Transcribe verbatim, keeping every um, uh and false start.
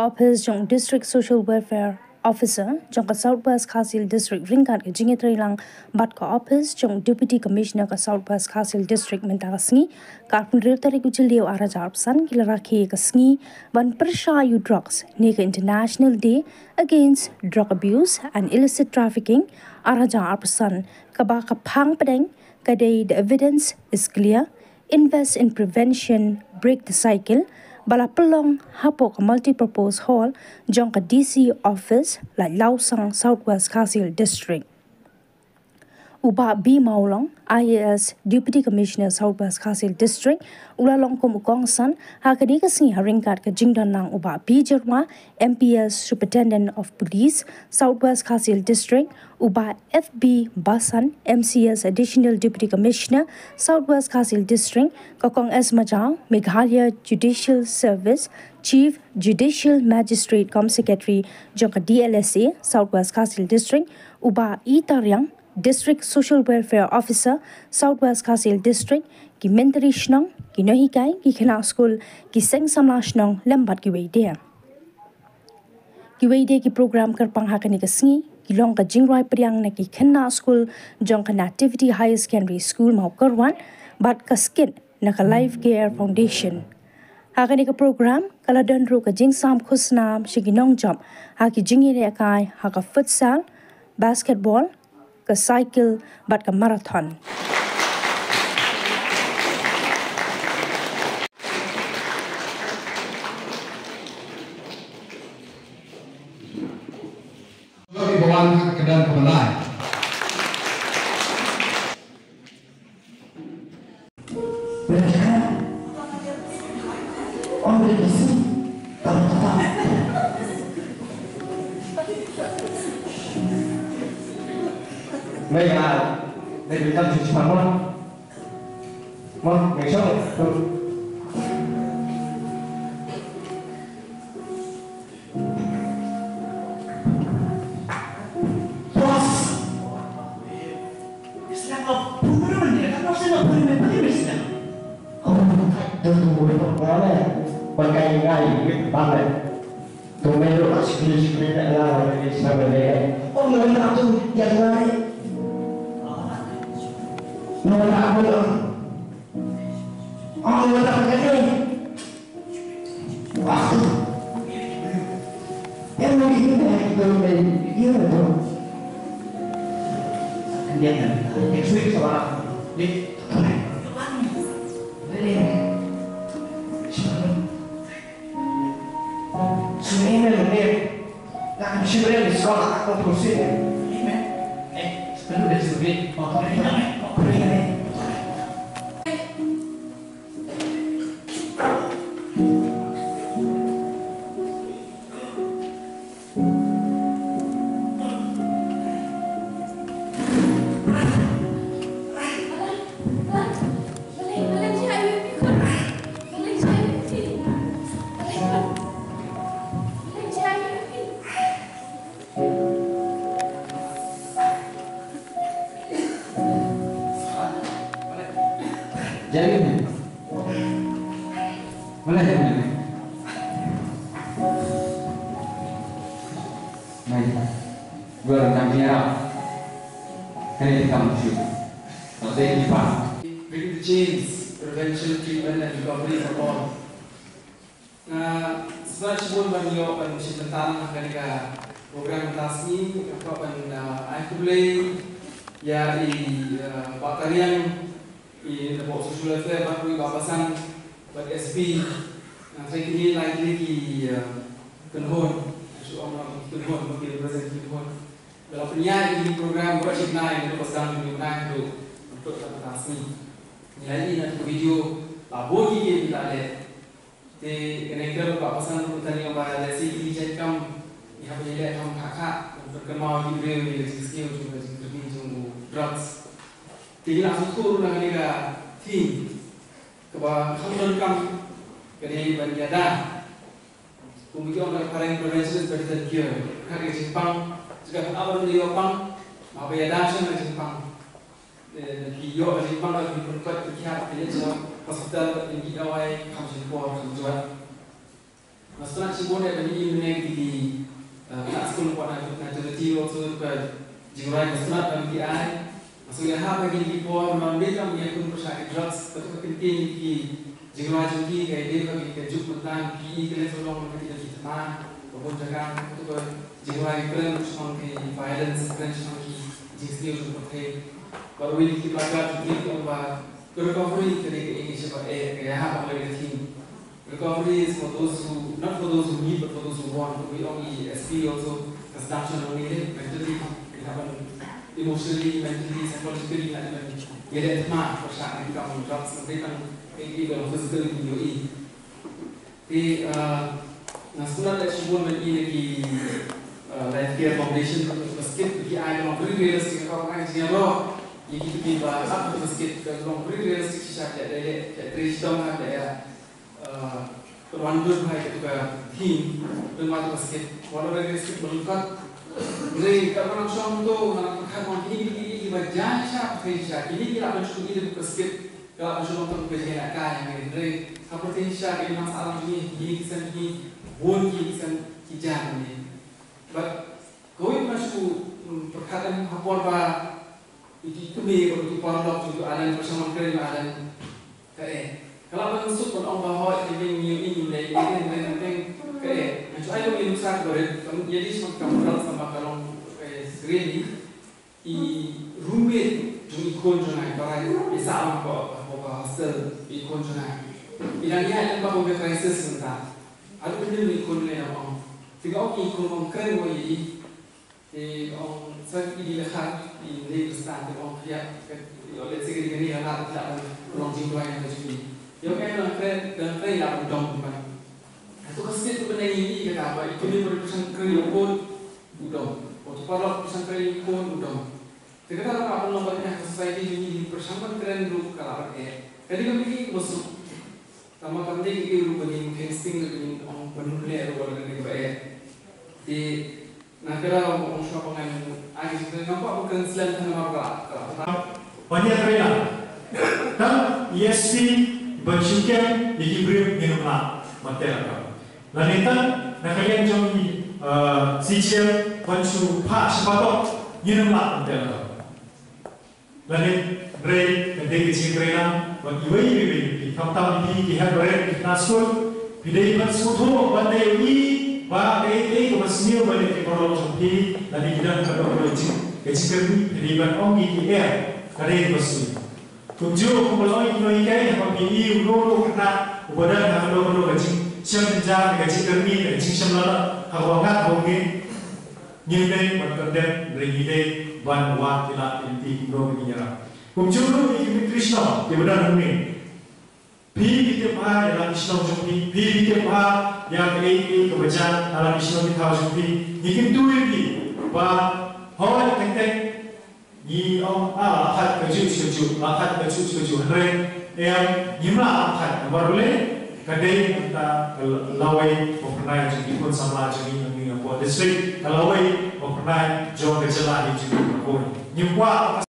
Office jong District Social Welfare Officer jong ka South West Khasi Hills District ryngkat ka jingïatreilang bad ka office jong Deputy Commissioner ka South West Khasi Hills District mynta ka sngi, ka arphew hynriew tarik u Jylliew arhajar arphew san, ki la rakhe ka sngi ban pyrshah ïa u drugs ne ka International Day Against Drug Abuse and Illicit Trafficking arhajar arphew san, kaba ka phang pdeng ka dei The Evidence Is Clear, Invest in Prevention, Break the Cycle, ba la pynlong hapoh ka Multipurpose Hall jong ka D C Office, Laitlawsang, South West Khasi Hills District. U Bah B Mawlong, I A S, Deputy Commissioner South West Khasi Hills District, u la long kum u kongsan ha kane ka sngi ha ryngkat ka jingdon lang u Bah B Jyrwa, M P S, Superintendent of Police, South West Khasi Hills District, u Bah F B Basan, M C S, Additional Deputy Commissioner, South West Khasi Hills District, ka Kong S Majaw, Meghalaya Judicial Service, Chief Judicial Magistrate cum Secretary jong ka D L S A, South West Khasi Hills District, u Bah E Tariang, District Social Welfare Officer, South West Khasi Hills District, ki myntri shnong, ki nonghikai, ki khynnah skul, ki seng samla shnong lem bad kiwei de. Kiwei de ki program kyrpang ha kane ka sngi ki long ka jingrwai pdiang na ki khynnah skul jong ka Nativity Higher Secondary School Mawkyrwat bad ka skit na ka Life Care Foundation. Ha kane ka program ka la don ruh ka jingsam khusnam sha ki nongjop ha ki jingïalehkai ha ka futsal, basketball, ka cycle bad ka marathon. Jong i ba wan ha ka kyrdan kaba lai. Jadi ni. Boleh ni. Baik. Gua akan biar. Kali kita mesti. Tak ada ni, Pak. Break the chains, prevention, treatment and recovery for all. Nga sngewbha shibun ban ïoh ban shim bynta ha kane ka program mynta sngi, nga kwah ban, ah, ai khublei ïa i, ah, Bah Tariang, i napoh social welfare, bad ruh i Bah Basan bad S P. Nga tharai kine lai kine ki, ah, kynhun, shu ong ki kynhun, ki represent ki kynhun. Ba la pynïaid ïa kine ki program baroh shi bnai, naduh ba sdang jong u bnai haduh mynta ka sngi. Ngi la ïohi na ka video ba bun ki ki la leh. Te kane ka ruh Bah Basan ruh tang ïa ba lehse ki jait kam, ngi hap ban leh kam kha kha ban pynkynmaw ïa ki briew ïa ka jingsniew jong ka jingkyrni jong u drugs. Te ngi la sngewthuh ruh na kane ka theme kaba kham donkam ka dei ban ïada. Kum ki ong ka phareng, prevention is better than cure. Ka dei ka jingpang, jingpang haba ïoh pang, haba ïada shuh ka jingpang. Eh, ki ïoh ka jingpang, ki pynkoit, ki kiar, ki leit sha hospital, ki ïoh dawai, kham shim por, kham jwat. Nga sngewtynnat shibun ïa ba ngi im ne ki, eh, ka skul, what activity also ka jingrwai nga sngewtynnat ba ngi ai. Nga sngewtynnat ha ba ngi ki por ba ngi kam ïa kun pyrshah ki drugs, ka tu ka kyntien ki jingrwai jong ki ka ïa ba ngi ka juk mynta ki i ka leh sawdong ka ti da ki thma ka bun jaka, ka tu ka jingrwai kren sawdong ki violence, kren sawdong ki jingsniew jong ka pyrthei. Ba wei ki placard jong ki ong ba ka recovery ka dei ka i ka shaba e ka ïa ha ba ka theme. Recovery is for those who, not for those who need, but for those who want. We only S P also, construction only, mentally, we haven't, emotionally, mentally, psychologically, not even yet at ma, for sure, and come drugs, and they can, they give a physical injury. Te, uh, nga sngewtynnat shibun ban ïa ki, uh, Life Care Foundation, basket, ki ai long very realistic, ka ai jingïaroh ïa ki, ki ba ap basket, ka long very realistic shisha, ka dei, ka dei, ka dei, Uh, ka wan dur bha ïa ka theme, tang ba ka skit, wat la ka skit ba lyngkot. Hynrei ka ban shong to, na ka khat wan theme ki, ki ba jan sha, phi sha, kine ki lah ban shu ïa ka skit, ka lah ban shu long tang ka jingïalehkai ïa ngi. Hynrei ha pyrthei sha, ki nang sa alam jong ngi, ki, ki san ki, bun ki, ki san ki jan ngi. But kawei ma shu, mm, pyrkhat em ha por ba iti kmie bad iti paralok jong utu u Alan, pyrshang ban kren ïa u Alan. Ka eh, ka lah ban suk ban ong ba hooid, te ngi, ngi, ngi leh ïa kane, ngi leh, ka eh. Nga shu ai long ïa u nuksa kaba rit, kam ïa di shu kam pyrshang, sa ba ka long, eh, screen ni. I roommate jong i khun jong nga, i Parai, i sah lang ko, ko ka hostel i khun jong nga. I dang ïaid lem bad ka crisis mynta. Haduh mynnin i khun jong nga i dang ong, te nga ong ïa i khun, ong kren mo ïa i. Te ong sa i dei la kha i dei Khristan, te ong ïa ka, ïa leh sha ka dei kane ka la, la long jingduwai na ka jong i. Ïa ong em, dang kren, dang kren ïa u dom kumne. Hato ka state ka bynta ïa i kata ba i kmie ba pyrshang kren ïa u khun u dom. Hato paralok pyrshang kren ïa u khun u dom. Te kata ka ban long ba ïa ka society jong ngi pyrshang ban kren ruh ka la ban eh. Ka dei ka mih ka ba suk. Tangba kam dei ka ruh ba ngin instinct ruh ba ngin ong ban leh ruh ba la ka dei ka ba eh. Te na ka daw ong shuwa ba ngan ai ka jingkren, ngam kwah ban kren slem tang namar ba ka la. Ban ïa trei lang. Tang ïa S P ban shu kem ïa ki briew ngin ym lah ban tei lang. Lane tang na ka liang jong i, uh, C G M ban shu phah shaphang tok, ngin ym lah ban tei lang. Lane hynrei ka dei ka jingtrei lang bad iwei pa iwei, ki khamtam ki, ki heh barit, ki khynnah skul, phi dei ban sngewthuh ban dei i ba kaei kaei kaba sniew ban ïa ki paralok jong phi, lane ki dang ka dei ka jing, ka jingkyrmen, phi dei ban ong ïa ki, eh, ka dei kaba sniew. Kumjuh kumba la ong ïa ki nonghikai, haba phi ïohi uno uno u khynnah uba dang ha kano kano ka jingshem jynjar, ka jingkyrmen, ka jingshem lada, haba ngat haba ngeit, ngim dei ban condemn, hynrei ngi dei ban wad ki lad ki lynti kumno ba ngin ïarap. Kumjuh ruh ïa ki mistri shnong kiba don hangne. Phi, phi tip bha ïa la ki shnong jong phi, phi, phi tip bha ïa kaei kaei kaba jia ha la ki shnong ki thaw jong phi. Ngi kyntu ïa phi ba hooid, teng teng ngi ong, ah, la khat kajuh kajuh, la khat kajuh kajuh, hynrei em, ngim lah la khat, namar balei? Ka dei mynta ka lawei ba phyrnai jong ki khun samla jong ngi ha ngi hapoh district, ka lawei ba phyrnai jong ka jylla hi jong ngi hapoh. Ngim kwah